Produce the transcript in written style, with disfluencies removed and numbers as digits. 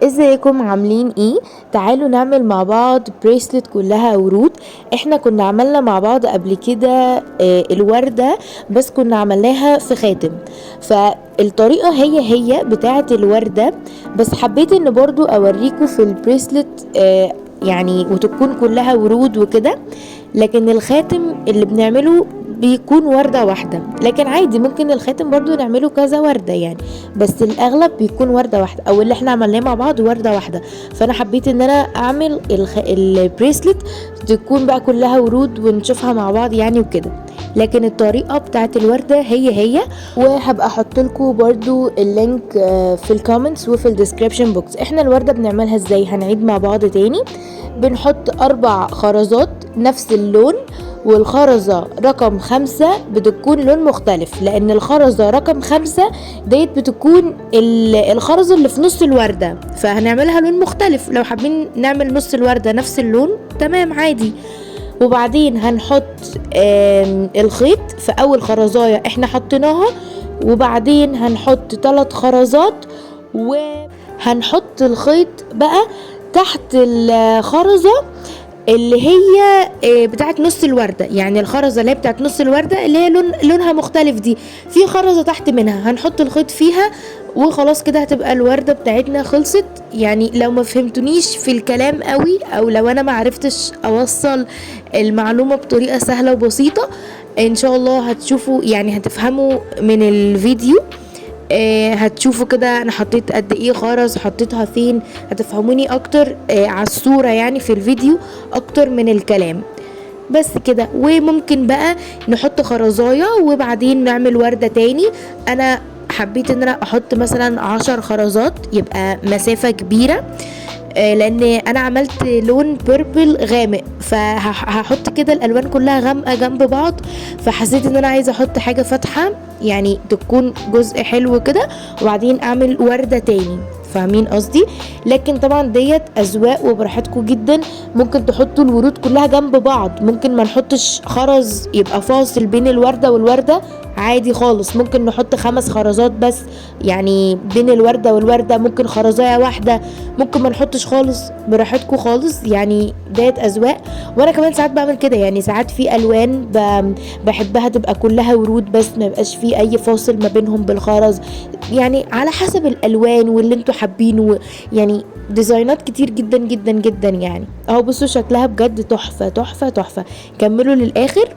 ازيكم عاملين ايه؟ تعالوا نعمل مع بعض bracelet كلها ورود. احنا كنا عملنا مع بعض قبل كده الوردة، بس كنا عملناها في خاتم، فالطريقة هي هي بتاعة الوردة، بس حبيت ان برضو اوريكم في ال bracelet يعني وتكون كلها ورود وكده. لكن الخاتم اللي بنعمله بيكون وردة واحدة، لكن عادي ممكن الخاتم برضو نعمله كذا وردة يعني، بس الأغلب بيكون وردة واحدة، أو اللي احنا عملناه مع بعض وردة واحدة. فأنا حبيت إن أنا أعمل ال bracelet تكون بقى كلها ورود ونشوفها مع بعض يعني وكده، لكن الطريقة بتاعت الوردة هي هي. وهبقى احط لكم برضو ال link في ال comments وفي ال description box. احنا الوردة بنعملها ازاي هنعيد مع بعض تاني. بنحط 4 خرزات نفس اللون، والخرزة رقم 5 بتكون لون مختلف، لان الخرزة رقم 5 ديت بتكون الخرزة اللي في نص الوردة، فهنعملها لون مختلف. لو حابين نعمل نص الوردة نفس اللون تمام عادي. وبعدين هنحط الخيط في اول خرزاية احنا حطيناها، وبعدين هنحط 3 خرزات، وهنحط الخيط بقى تحت الخرزة اللي هي بتاعت نص الوردة، يعني الخرزة اللي هي بتاعت نص الوردة اللي هي لونها مختلف دي، في خرزة تحت منها هنحط الخيط فيها، وخلاص كده هتبقى الوردة بتاعتنا خلصت. يعني لو ما فهمتونيش في الكلام قوي، او لو انا ما عرفتش اوصل المعلومة بطريقة سهلة وبسيطة، ان شاء الله هتشوفوا يعني هتفهموا من الفيديو. هتشوفوا كده انا حطيت قد ايه خرز، حطيتها فين، هتفهموني اكتر على الصورة يعني في الفيديو اكتر من الكلام. بس كده. وممكن بقى نحط خرزاية وبعدين نعمل وردة تاني. انا حبيت ان انا احط مثلا 10 خرزات، يبقى مسافة كبيرة، لان انا عملت لون purple غامق، فهحط كده الالوان كلها غامقه جنب بعض، فحسيت ان انا عايزه احط حاجه فاتحه يعني تكون جزء حلو كده، وبعدين اعمل ورده تاني. فاهمين قصدي؟ لكن طبعا ديت اذواق وبراحتكم جدا، ممكن تحطوا الورود كلها جنب بعض، ممكن ما نحطش خرز يبقى فاصل بين الورده والورده عادي خالص، ممكن نحط 5 خرزات بس يعني بين الورده والورده، ممكن خرزايه واحده، ممكن ما نحطش خالص، براحتكم خالص. يعني ديت اذواق. وانا كمان ساعات بعمل كده، يعني ساعات في الوان بحبها تبقى كلها ورود بس ما يبقاش في اي فاصل ما بينهم بالخرز، يعني على حسب الالوان واللي انتوا حابينه، يعني ديزاينات كتير جدا جدا جدا يعني. اهو بصوا شكلها بجد تحفه تحفه تحفه. كملوا للاخر.